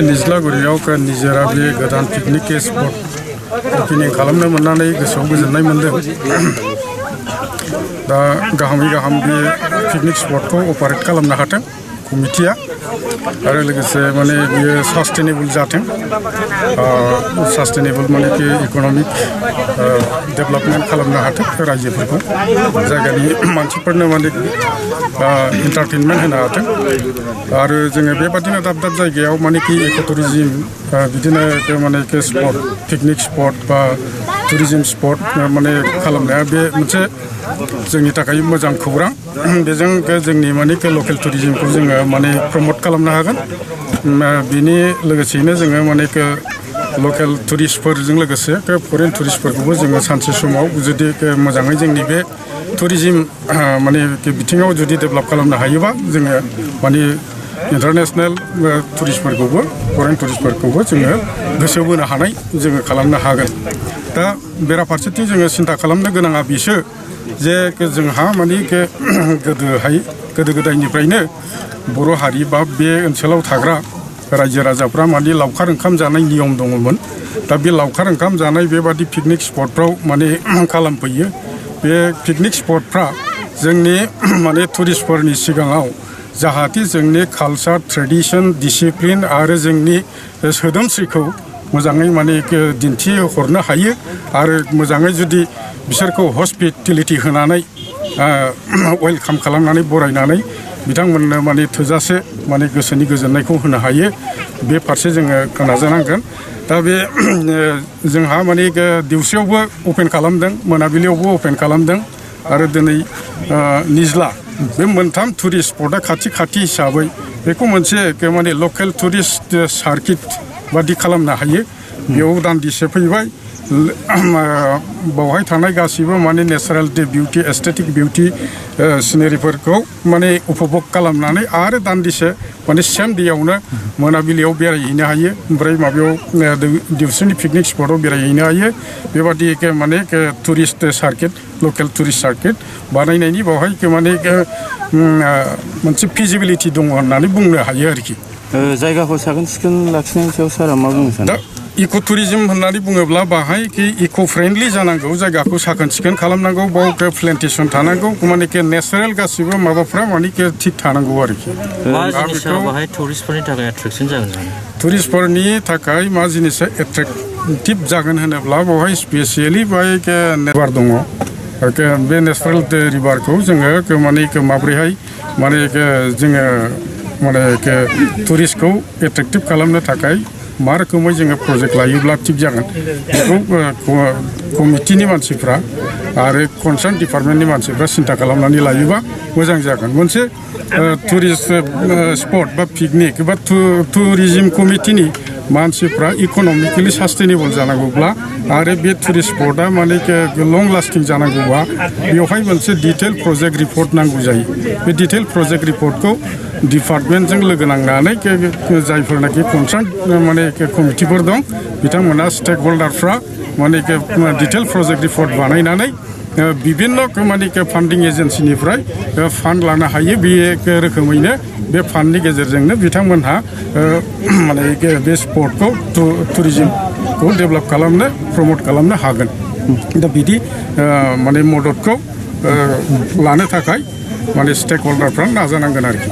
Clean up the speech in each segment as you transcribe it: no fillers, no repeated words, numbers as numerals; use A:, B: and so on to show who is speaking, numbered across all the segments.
A: निज्लागुरियाव निजोरा बे गोदान picnic spot opening खालामनो मोननानै गोसोआव गोजोननाय मोनदों। दा गाहामै गाहाम बे पिकनिक स्पटखौ अपारेट खालामनो हाथों कमिटिया आरो लोगोसे माने बियो सास्टेनेबल जाथों। सास्टेनेबल माने कि इक'नमिक डेभेलपमेन्ट खालामनो हाथों रायजोफोरखौ जायगानि मानसिफोरनो माने एन्टारटेनमेन्ट होनो हाथों आरो जोङो बेबादिनो दाब दाब जायगायाव माने कि इक' टुरिजिम बिदिनो माने कि स्पट पिकनिक स्पट बा टुरिजिम स्पट माने खालामनाया बे मोनसे जोंनि थाखाय मोजां खौरां। बेजों जोंनि माने कि लकेल टुरिजिमखौ जोङो माने प्रमट खालामनो हागोन। बिनि लोगोसेयैनो जोङो माने कि लकेल टुरिस्टफोरजों लोगोसे फरेन टुरिस्टफोरखौबो जोङो सानसे समाव जुदि मोजाङै जोंनि बे टुरिजिम माने बिथिङाव जुदि डेभेलप खालामनो हायोबा जोङो माने इन्टारनेसनेल टुरिस्टफोरखौबो फरेन टुरिस्टफोरखौबो जोङो गोसो बोनो हानाय जोङो खालामनो हागोन। दा बेराफारसेथिं जोङो सिन्था खालामनो गोनाङा बिसो जे जोंहा माने गोदो गोदायनिफ्रायनो बर' हारि बा बे ओनसोलाव थाग्रा रायजो राजाफ्रा माने लावखार ओंखाम जानाय नियम दङमोन। दा बे लावखार ओंखाम जानाय बेबादि पिकनिक स्पटफ्राव माने खालामफैयो। बे पिकनिक स्पटफ्रा जोंनि माने टुरिस्टफोरनि सिगाङाव जाहाथे जोंनि कालचार ट्रेडिशन डिसिप्लिन आरो जोंनि सोदोमस्रिखौ मोजाङै माने दिन्थिहरनो हायो आरो मोजाङै जुदि बिसोरखौ हस्पिटेलिटि होनानै वेलकाम खालामनानै बरायनानै बिथांमोननो माने थोजासे माने गोसोनि गोजोननायखौ होनो हायो। बे फारसे जोङो नाजानांगोन। दा बे जोंहा माने दिवसेयावबो अपेन खालामदों, मोनाबिलियावबो अपेन खालामदों आरो दिनै निज्ला बे मोनथाम टुरिस्ट स्पटआ खाथि हिसाबै बेखौ मोनसे माने लकेल टुरिस्ट सार्किट बादि खालामनो हायो। बेयाव दान्दिसे फैबाय बावहाय थानाय गासिबो माने नेचारेल बिउटि एस्थेटिक बिउटि सिनारिफोरखौ माने उपभग खालामनानै आरो दान्दिसे माने सेम दैयावनो मोनाबिलियाव बेरायहैनो हायो। ओमफ्राय माबायाव दिवसोनि पिकनिक स्पटआव बेरायहैनो हायो। बेबादि माने टुरिस्ट सार्किट लकेल टुरिस्ट सार्किट बानायनायनि बावहाय माने मोनसे फिजिबिलिटि दङ होननानै बुंनो हायो आरोखि।
B: जायगाखौ साखोन सिखोन लाखिनायनि सायाव सारा मा बुंनो सानो?
A: इक' टुरिजिम होननानै बुङोब्ला बाहाय इक' फ्रेन्डलि जानांगौ, जायगाखौ साखोन सिखोन खालामनांगौ, बाव प्लेन्टेसन थानांगौ, माने नेचारेल गासिबो माबाफ्रा माने थिग थानांगौ आरोखि।
B: टुरिस्टफोरनि थाखाय एट्रेक्सन जागोन।
A: टुरिस्टफोरनि थाखाय मा जिनिसा एट्रेक्टिभ जागोन होनोब्ला बेवहाय स्पेसियेलि बाहाय रिभार दङ। बे नेचारेल रिभारखौ जोङो माने माब्रैहाय माने जोङो माने टुरिस्टखौ एट्रेक्टिभ खालामनो थाखाय मा रोखोमै जोङो प्रजेक्ट लायोब्ला थिग जागोन बेखौ कमिटिनि मानसिफ्रा आरो कनसार्न डिपार्टमेन्टनि मानसिफ्रा सिन्था खालामनानै लायोबा मोजां जागोन। मोनसे टुरिस्ट स्पट बा पिकनिक बा टुरिजिम कमिटिनि मानसिफ्रा इक'नमिकेलि सास्टेनेबल जानांगौब्ला आरो बे टुरिस्ट स्पटआ माने लं लास्टिं जानांगौबा बेवहाय मोनसे डिटेल प्रजेक्ट रिपर्ट नांगौ जायो। बे डिटेल प्रजेक्ट रिपर्टखौ डिपार्टमेन्टजों लोगो नांनानै जायफोरनाखि कनसार्न माने कमिटिफोर दं बिथांमोना स्टेक हल्डारफ्रा माने डिटेल प्रजेक्ट रिपर्ट बानायनानै बिभिन्न माने फान्डिं एजेन्सिनिफ्राय फान्ड लानो हायो। बे रोखोमैनो बे फान्डनि गेजेरजोंनो बिथांमोनहा माने बे स्पटखौ टुरिजिमखौ डेभेलप खालामनो प्रमट खालामनो हागोन। दा बिदि माने मददखौ लानो थाखाय माने स्टेक हल्डारफ्रा नाजानांगोन आरोखि।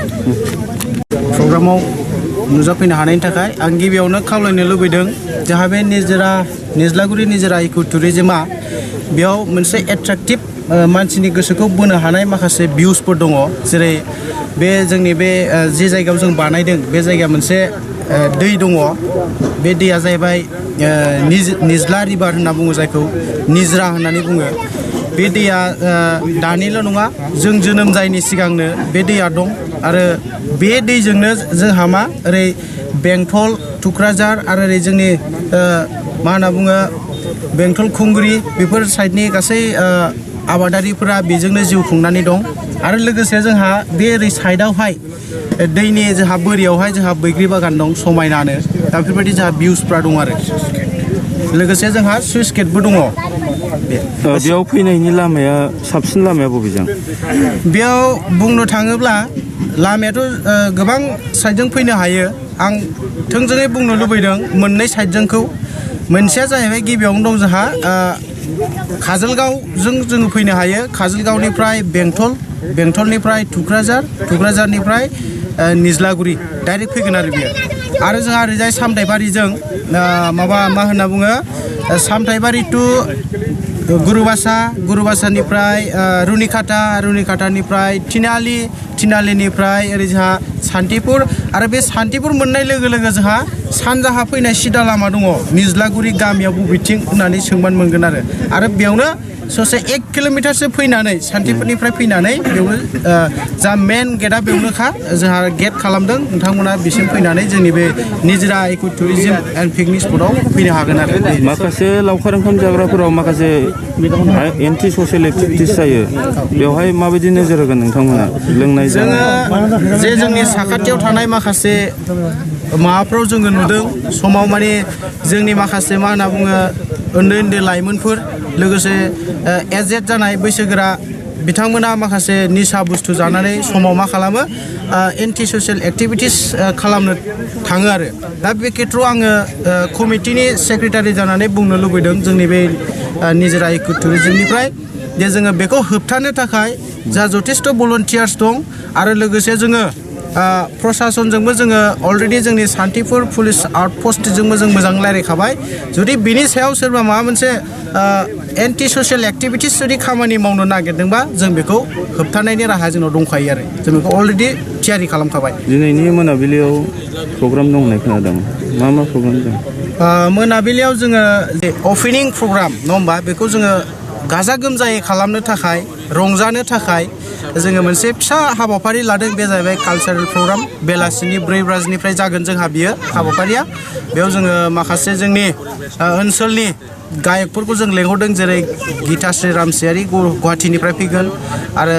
C: प्रग्रामाव नुजाफैनो हानायनि थाखाय आं गिबियावनो खावलायनो लुबैदों जाहा बे निज्लागुरि निजोरा इक' टुरिजिमा बेयाव मोनसे एट्रेक्टिभ मानसिनि गोसोखौ बोनो हानाय माखासे भिउसफोर दङ। जेरै बे जोंनि बे जे जायगायाव जों बानायदों बे जायगाया मोनसे दै दङ। बे दैया जाहैबाय निज्ला रिभार होनना बुङो, जायखौ निज्रा होननानै बुङो। बे दैया दानिल' नङा, जों जोनोम जायैनि सिगांनो बे दैया दं आरो बे दैजोंनो जोंहा मा ओरै बेंटल थुक्राझार आरो ओरै जोंनि मा होनना बुङो बेंटल खुंग्रि बेफोर साइडनि गासै आबादारिफोरा बेजोंनो जिउ खुंनानै दं। आरो लोगोसे जोंहा बे ओरै साइडआवहाय दैनि जोंहा बोरियावहाय जोंहा बैग्रि बागान दं समायनानो। दा बेफोरबायदि जोंहा भिउसफ्रा दं आरो लोगोसे जोंहा सुइस गेटबो दङ।
B: बेयाव फैनायनि लामाया साबसिन लामाया बबेजों?
C: बेयाव बुंनो थाङोब्ला लामायाथ' गोबां साइडजों फैनो हायो। आं थोंजोङै बुंनो लुबैदों मोननै साइडजोंखौ मोनसेया जाहैबाय गिबियावनो दं जोंहा काजलगावजों जोङो फैनो हायो काजलगावनिफ्राय बेंटलनिफ्राय टुक्राझारनिफ्राय निज्लागुरि डाइरेक्ट फैगोन आरो बियो आरो जोंहा ओरैजाय सामथाइबारिजों मा होनना बुङो सामथाइबारि टु गुरुबासानिफ्राय रुनिखातानिफ्राय थिनालिनिफ्राय ओरै जोंहा सान्तिपुर आरो बे सान्तिपुर मोननाय लोगो लोगो जोंहा सानजाहा फैनाय सिदा लामा दङ निज्लागुरि गामियाव बबेथिं होननानै सोंबानो मोनगोन आरो बेयावनो ससे 1 किल'मिटारसो फैनानै सान्तिपुरनिफ्राय फैनानै बेयावनो जा मेन गेटआ बेयावनोखा जोंहा गेट खालामदों नोंथांमोना बिसिम फैनानै जोंनि बे निजरा इक' टुरिजम एन्ड पिकनिक स्पटआव फैनो हागोन आरो
B: माखासे लावखार ओंखाम जाग्राफोराव माखासे एन्टि ससियेल एक्टिभिटिस जायो बेवहाय माबायदि नोजोर होगोन नोंथांमोना लोंनाय
C: जोङो जे जोंनि साखाथियाव थानाय माखासे माबाफ्राव जोङो नुदों समाव माने जोंनि माखासे मा होनना बुङो उन्दै लाइमोनफोर लोगोसे एजेड जानाय बैसोगोरा बिथांमोना माखासे निसा बुस्थु जानानै समाव मा खालामो एन्टि ससियेल एक्टिभिटिस खालामनो थाङो आरो दा बे खेथ्रआव आङो कमिटिनि सेक्रेटारि जानानै बुंनो लुबैदों जोंनि बे निजरा इक' टुरिजमनिफ्राय जे जोङो बेखौ होबथानो थाखाय जा जथेस्थ' भलन्टियार्स दं आरो लोगोसे जोङो प्रसासनजोंबो जोङो अलरेडि जोंनि सान्तिपुर पुलिस आउटपस्टजोंबो जों मोजां रायज्लायखाबाय जुदि बिनि सायाव सोरबा माबा मोनसे एन्टि ससियेल एक्टिभिटिस जुदि खामानि मावनो नागिरदोंबा जों बेखौ होबथानायनि राहा जोंनाव दंखायो आरो जों बेखौ अलरेडि थियारि खालामखाबाय
B: दिनैनि मोनाबिलियाव प्रग्राम दं होननाय खोनादों मा प्रग्राम दं
C: मोनाबिलियाव जोङो अपेनिं प्रग्राम नङा होमबा बेखौ जोङो गाजा गोमजायै खालामनो थाखाय रंजानो थाखाय जोङो मोनसे फिसा हाबाफारि लादों बे जाहैबाय कालचारेल प्रग्राम बेलासिनि 4 बाजिनिफ्राय जागोन जोंहा बियो हाबाफारिया बेयाव जोङो माखासे जोंनि ओनसोलनि गायकफोरखौ जों लेंहरदों जेरै गीताश्री रामसियारि गुवाहाटीनिफ्राय फैगोन आरो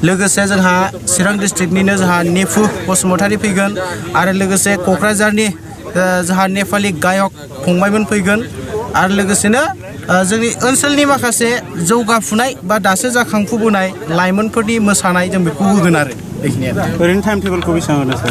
C: लोगोसे जोंहा चिरां डिस्ट्रिक्टनिनो जोंहा नेफु बसुमतारी फैगोन आरो लोगोसे क'क्राझारनि जोंहा नेपालि गायक फंबायमोन फैगोन आरो लोगोसेनो जोंनि ओनसोलनि माखासे जौगाफुनाय बा दासो जाखांफुबोनाय लाइमोनफोरनि मोसानाय जों बेखौ होगोन आरो बेखिनियानो
D: ओरैनो टाइम टेबोलखौ बेसेबां होदों सार